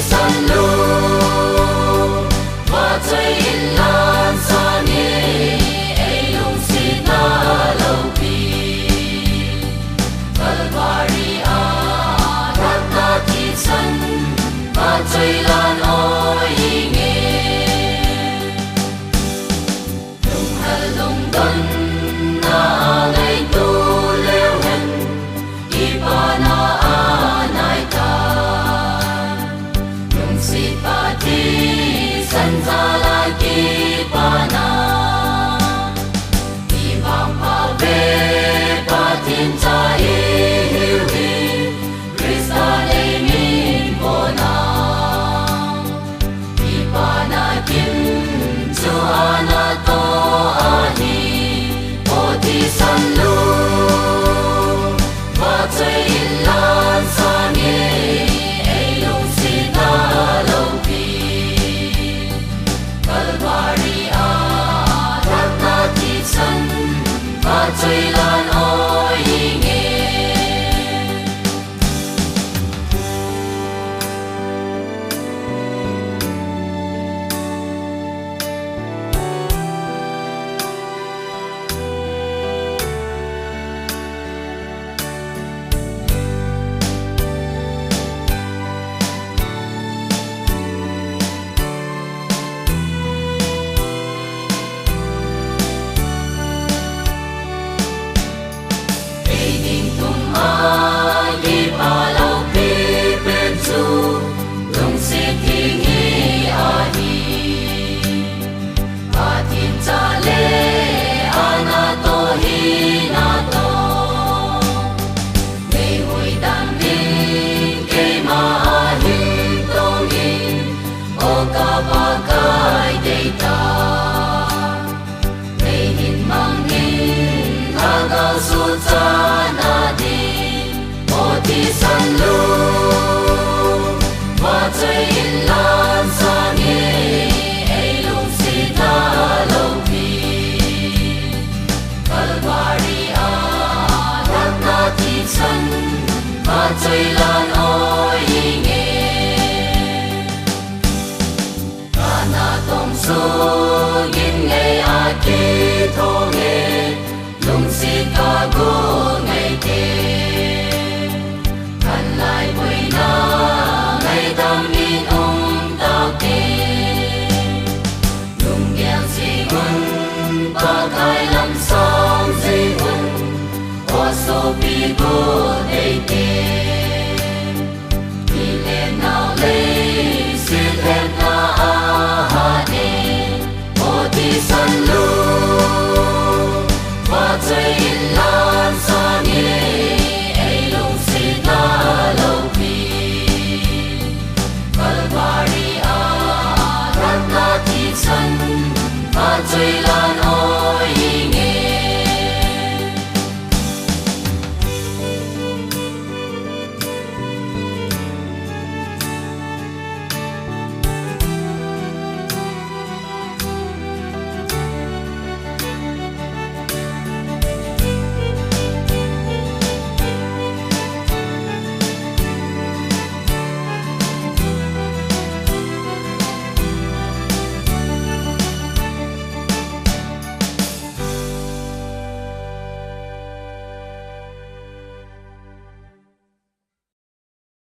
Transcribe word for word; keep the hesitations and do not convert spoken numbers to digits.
Sanlu, vachoi inlan sangin, ei lungsetna loupi. Calvary a, lhatna thisan, vachoi lan oi inge. Lunghel lungdonna ngaito leu hen, kipana anai tai. Lungset Pathen sanjal a kipana. Ivangpha ve Pathen cha ihiu hi, Christa nei min pona. Kipana kim chu anatoh ahi, o thisan lung. Vachoi inlan sangin, ei lungsetna loupi. Calvary a, lhatna thisan, vachoi lan oi inge. Ei ding tum a kipa loupi pen chu, lungset theng hi ahi. Pathen cha le anatoh hi natoh. Nei huhdam ding keima a hin tong in, o ka Pakai deitah. Nei hin mang in, lhagao suhchatna ding, o thisan lung. Vachoi inlan sangin, ei lungsetna loupi. Calvary a, lhatna thisan, vachoi lan oi inge. Kana tong sugin ngei a kithong e, lungset ka gu ngei te. Khanglai boina ngaidam in um tau te. Lunggel jing un, Pakai lam sang jing un, o sopi gu dei te.